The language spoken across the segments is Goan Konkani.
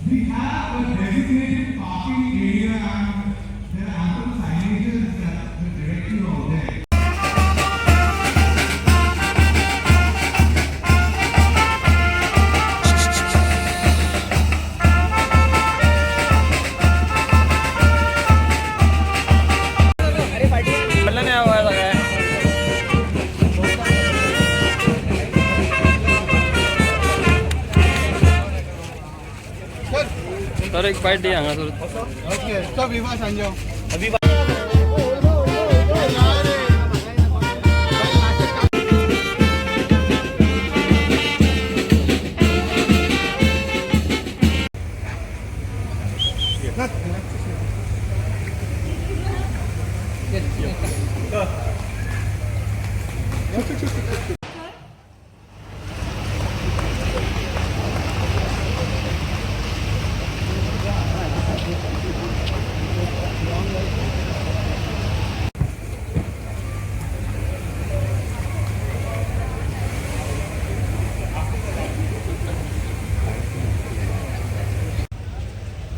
We have a designated parking area and there are ample signages that will direct you out there. तर एक पार्टी हांगासर. ओके, तो विवा सांजो.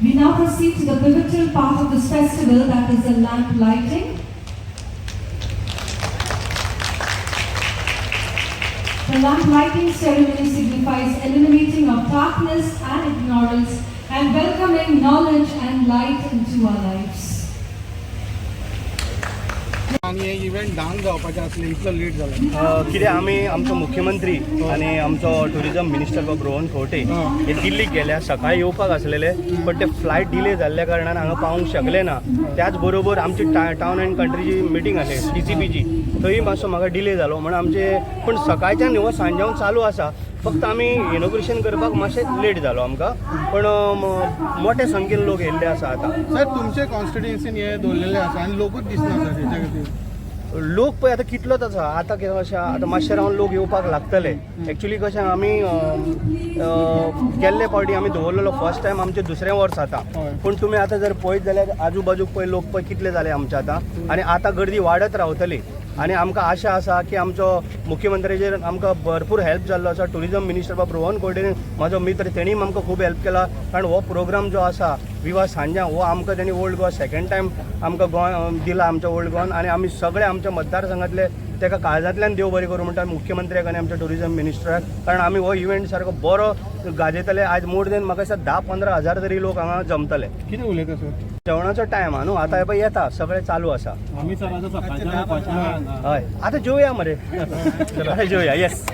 We now proceed to the pivotal part of this festival, that is the lamp lighting. The lamp lighting ceremony signifies eliminating of darkness and ignorance and welcoming knowledge and light into our lives. आनी हे इव्हेंट धांक जावपाचें आसलें, इतलो लेट जाला? कितें, आमी आमचो मुख्यमंत्री आनी आमचो ट्युरिजम मिनिस्टर बाब रोहन खंवटे हे दिल्लीक गेल्या. सकाळी येवपाक आसलेले, पण ते फ्लायट डिले जाल्ल्या कारणान हांगा पावूंक शकले ना. त्याच बरोबर आमची टावन अँड कंट्रीची मिटींग आसली, टीसीपीची, थंय मातसो म्हाका डिले जालो म्हणून आमचे. पण सकाळच्यान हो सांजावन चालू आसा. फक्त आमी इनॉग्रेशन करपाक मातशें लेट जालो आमकां, पण मोठ्या संख्येन लोक येयल्ले आसा आतां. सर, तुमचे कॉन्स्टिट्युएन्सीन हे दवरलेले आसा आनी लोकूच दिसना सर हेच्या खातीर. लोक पळय आतां कितलोच आसा. आतां कितें अशें, आतां मातशें रावन लोक येवपाक लागतले. एक्चुली कशें, आमी गेल्ले फावटी आमी दवरलेलो फर्स्ट टायम, आमचें दुसरें वर्स आतां. पूण तुमी आतां जर पळयत जाल्यार आजू बाजूक पळय, लोक पळय कितले जाले आमचे आतां आनी आतां गर्दी वाडत रावतली. आनी आमकां आशा आसा की आमचो मुख्यमंत्र्याचेर आमकां भरपूर हेल्प जाल्लो आसा. ट्युरिजम मिनिस्टर बाब रोहन खंवटे म्हाजो मित्र, तेणी आमकां खूब हेल्प केला, कारण हो प्रोग्राम जो आसा विवा सांज्या, हो आमकां तेणी ओल्ड गोवा सेकंड टायम आमकां गोंय दिला, आमच्या ओल्ड गोवान. आनी आमी सगळे आमच्या मतदारसंघातले ताका काळजांतल्यान देव बरें करूं म्हणटा, मुख्यमंत्र्याक आनी आमच्या ट्युरिजम मिनिस्टराक, कारण आमी हो इव्हेंट सारको बरो गाजयतले. आयज मोर देन म्हाका दिसता 10-15 हजार तरी लोक हांगा जमतले. कितें उलयता सर? जेवणाचो टायम हा न्हू आतां, हे पळय येता, सगळें चालू आसा. आमी सर आतां सकाळच्या. हय, आतां जेवया मरे, आतां जेवया. येस.